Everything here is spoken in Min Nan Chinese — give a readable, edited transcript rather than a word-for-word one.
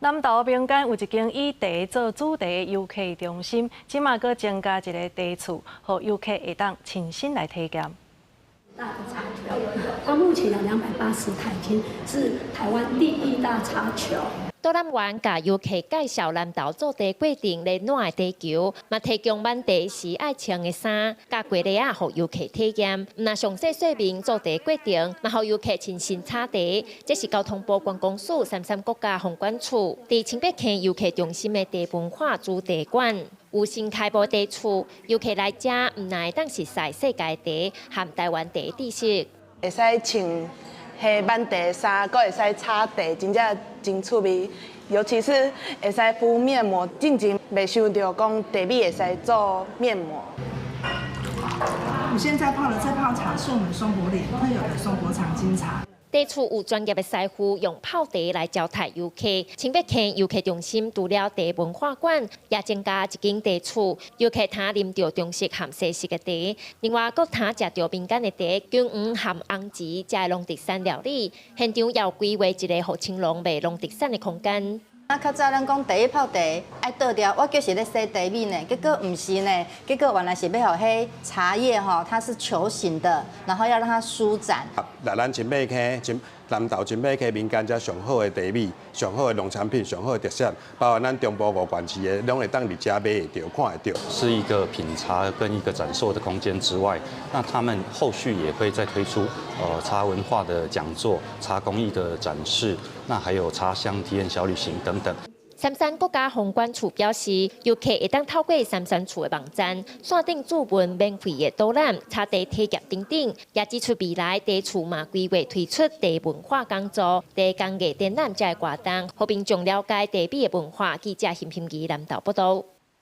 南投民間有一間以茶做主題的遊客中心，這馬閣增加一个茶厝，予遊客會當親身來體驗。大的茶球，它目前有280台，已經是台灣第一大茶球。導覽員共遊客介紹南投做茶過程咧撋的茶球，嘛提供挽茶時愛穿的衫，佮雞螺仔予遊客體驗。毋但詳細說明做茶過程，嘛予遊客親身炒茶。這是交通部觀光署三山國家風管處佇清北坑遊客中心的茶文化主題館。有新開幕茶厝，遊客來遮毋但會當熟似世界茶和台灣茶知識。會使穿彼挽茶衫，閣會使炒茶，真正真趣味。尤其是會使敷面膜，進前袂想著講茶米會使做面膜。我現在泡的這泡茶是我們松柏嶺特有的松柏長金茶。茶厝有專業的師傅用泡茶來招待遊客。清北坑遊客中心除了茶文化館，也增加一間茶厝，遊客通啉著中式和西式的茶。另外，閣通食著民間的茶、薑黃和紅芷，這个農特產料理。現場也有規劃一个予青農賣農特產的空間。啊，較早咱講第一泡茶愛倒掉，我叫是咧洗茶米呢，結果毋是呢，結果原來是欲予彼茶葉吼，它是球形的，然後要讓它舒展。來咱清北坑、清南投清北坑民間遮上好的茶米、上好的農產品、上好的特色，包括咱中部五縣市的，攏會當佇遮買會著、看會著。是一個品茶跟一個展售的空間之外，那他們後續也會再推出茶文化的講座、茶工藝的展示，那還有茶鄉體驗小旅行等等。三山國家風管處表示，遊客會當透過三山處的網站，線頂諮詢免費的導覽、茶茶體驗等等。也指出未來茶厝嘛規劃推出茶文化講座、茶工藝展覽這个活動，予民眾了解茶米的文化。記者邢欣儀南投報道。